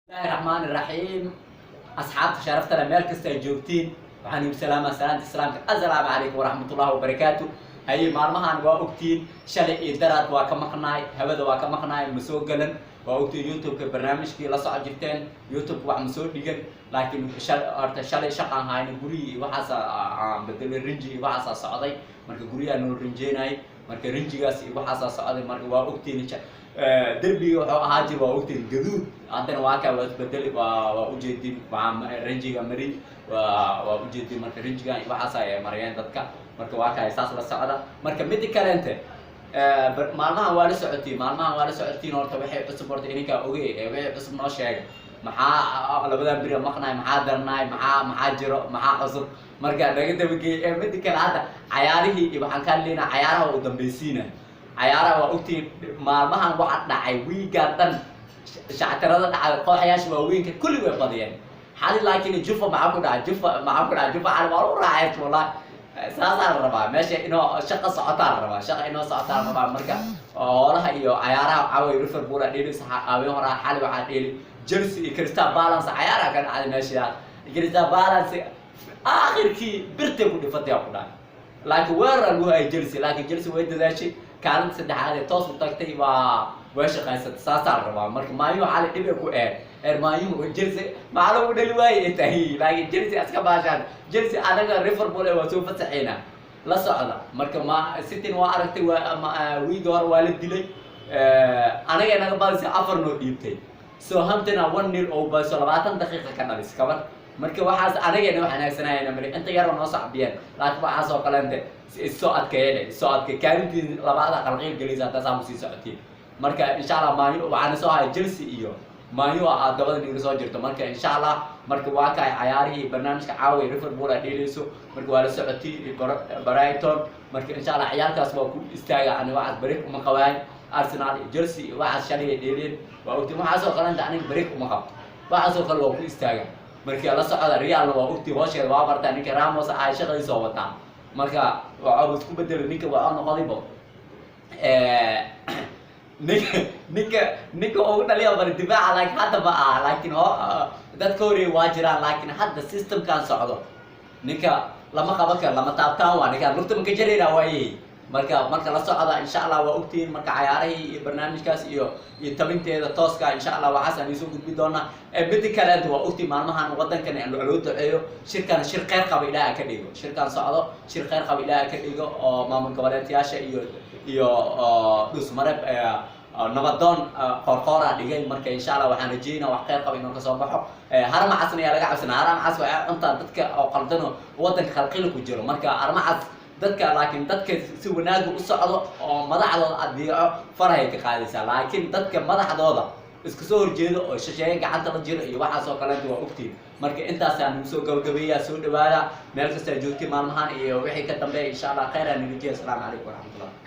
Bismillahi raxmaani raxiim. Asxaabta sharafta leh, meel kasta ay joogtiin, waxaan igu salaamaa salaanta Islaamka. Assalaamu calaykum waraxmatullahi wabarakaatu. Haye, maalmahan waa ogtiin, shalay iyo daraad waa ka maqnaay hawada, waa ka maqnaay, ma soo galan. Waa ogtiin, YouTube-ka barnaamijkii la soco jirteen, YouTube wax ma soo dhigan. Laakiin horta shalay shaqaan hayna, gurigii iyo waxaasa aan bedelay, rinji iyo waxaasaa socday. Marka guryaha noo rinjeynayay, marka rinjigaas iyo waxaasaa socday. Marka waa ogtiin, derbiga wuxuu ahaa jir, waa ogtiin, gaduud. Haddana waa kaa, waa isbedeli, waa ujeedin, waa rinjiga mari, waa ujeedin. Marka rinjigan iyo waxaas ay mariyeen dadka. Marka waa kaay, saas la socda. Marka midi kalente, maalmahan waa la socotiin, maalmahan waa la socotiin. Horta waxay cusub, horta idinkaa ogey ee wixii cusub noo sheegay. Maxaa labadan beri maqnaay? Maxaa darnaay? Maxaa jiro? Maxaa cusub? Marka naga dabageey. Ee midi kale, hadda cayaarihii iyo waxaan ka hadlaynaa cayaaraha u dambeysiina. Cayaaraha waa ogtiin, maalmahan waxa dhacay, wiigaa dhan shactarada dhacay, kooxayaasha waaweynka kulli way badiyeen xali. Laakiin Jufa maxaa ku dhacay? Jufa maxaa ku dhacay? Jufa xali waa lagu raaxaysta, wallahi. Saasaa la rabaa, meesha inoo shaqa socotaa la rabaa, shaqa inoo socotaa la rabaa. Marka hoolaha iyo cayaaraha caway, Liverpool aa dheeli haween horaa, xali waxaa dheeli Chelsea iyo Crystal Palace. Cayaaraha ka dhacday meesha, Crystal Palace aakhirkii birtay ku dhifatay ku dhacay, laakiin weerar lagu hayay Chelsea. Laakiin Chelsea way dadaashay, kaalinta saddexaad ee toos u tagtay, waa way shaqaysatay. Saasaa la rabaa. Marka Maayu xali dhibay ku eed eer Maayu Chelsea maxaa lagu dhali waayey ay tahay. Laakiin Chelsea aska baashaan, Chelsea anaga Liverpool waa soo fasaxayna, la socda. Marka ma City waa aragtay, waa wiiga hore waa la dilay, anaga naga badisay, afar noo dhiibtay. Southampton 1-0 oo badiso, 20 daqiiqa ka dhalis kabar. Marka waxaas anagayna wanaagsanayana mari inta yaroo noo sacbiyeen, laakiin waxaas oo kalente issoo adkeeyeen, issoo adkeey, kaalintii labaada qalqiil gelaysa taasaa kusii socotiin. Marka insha Allah Maayu waxaana soo haya Chelsea iyo Maayu aad dabada niga soo jirto. Marka insha Allah, marka waa kaay cayaarihii barnaamijka caawa, Liverpool aad dheelayso. Marka waa la socotay Brighton. Marka insha Allah ciyaartaas waa ku istaaga. Ani waxaas break uma qabaay. Arsenal iyo Chelsea iyo waxaas shalay ay dheeleen, waa ogtay. Waxaas oo kalenta aniga break uma qabto, waxaas oo kale waa ku istaaga. Marka la socda. Realna waa ogtay, hoosheeda waa bartaa, ninka Ramos ay shaqadiisa oo wataa. Marka waxaa isku bedelay ninka, waxaa noqdaybo ninka ugu dhaliya bal difaaca. Laakiin hadda ma aha, laakiin ho dadka horeey waa jiraan, laakiin hadda systemkan socdo ninka lama qaban karo, lama taabtaan, waa ninkaan lugta maka jarayna waayey. Marka la socda insha Allah, waa ogtihiin. Marka cayaarihii iyo barnaamijkaas iyo tabinteeda tooska, insha Allah waxaas aan iisoo gudbi doonaa. Midi kaleenta, waa ogtihiin, maalmahan wadankan loo duceeyo. Shirkan shir kheyr qaba Ilaaha ka dhigo, shirkan socdo shir kheyr qaba Ilaaha ka dhigo, oo maamul goboleedyaasha iyo Dhusmareb nabadoon Qoorqoora dhigay. Marka insha Allah waxaan rajeynaa wax kheyr qaba inuu kasoo baxo. Haramcasna ayaa laga cabsanaa. Haramcas waxay cuntaa dadka oo qaldano, wadanka khalqila ku jiro. Marka haramcas dadka, laakiin dadka si wanaaga u socdo oo madaxdooda adeeco farahay ka qaadaysaa. Laakiin dadka madaxdooda iska soo horjeedo oo shisheeye gacanta la jiro iyo waxaas oo kalenta, waa ogtiin. Marka intaasaan nagu soo gabagabeeyaa. Soo dhawaada meel kasta joogtay maalmahan iyo wixii ka dambeeya. Insha Allah khayr aan nirijiya. Asalaamu calaykum waraxmatullah.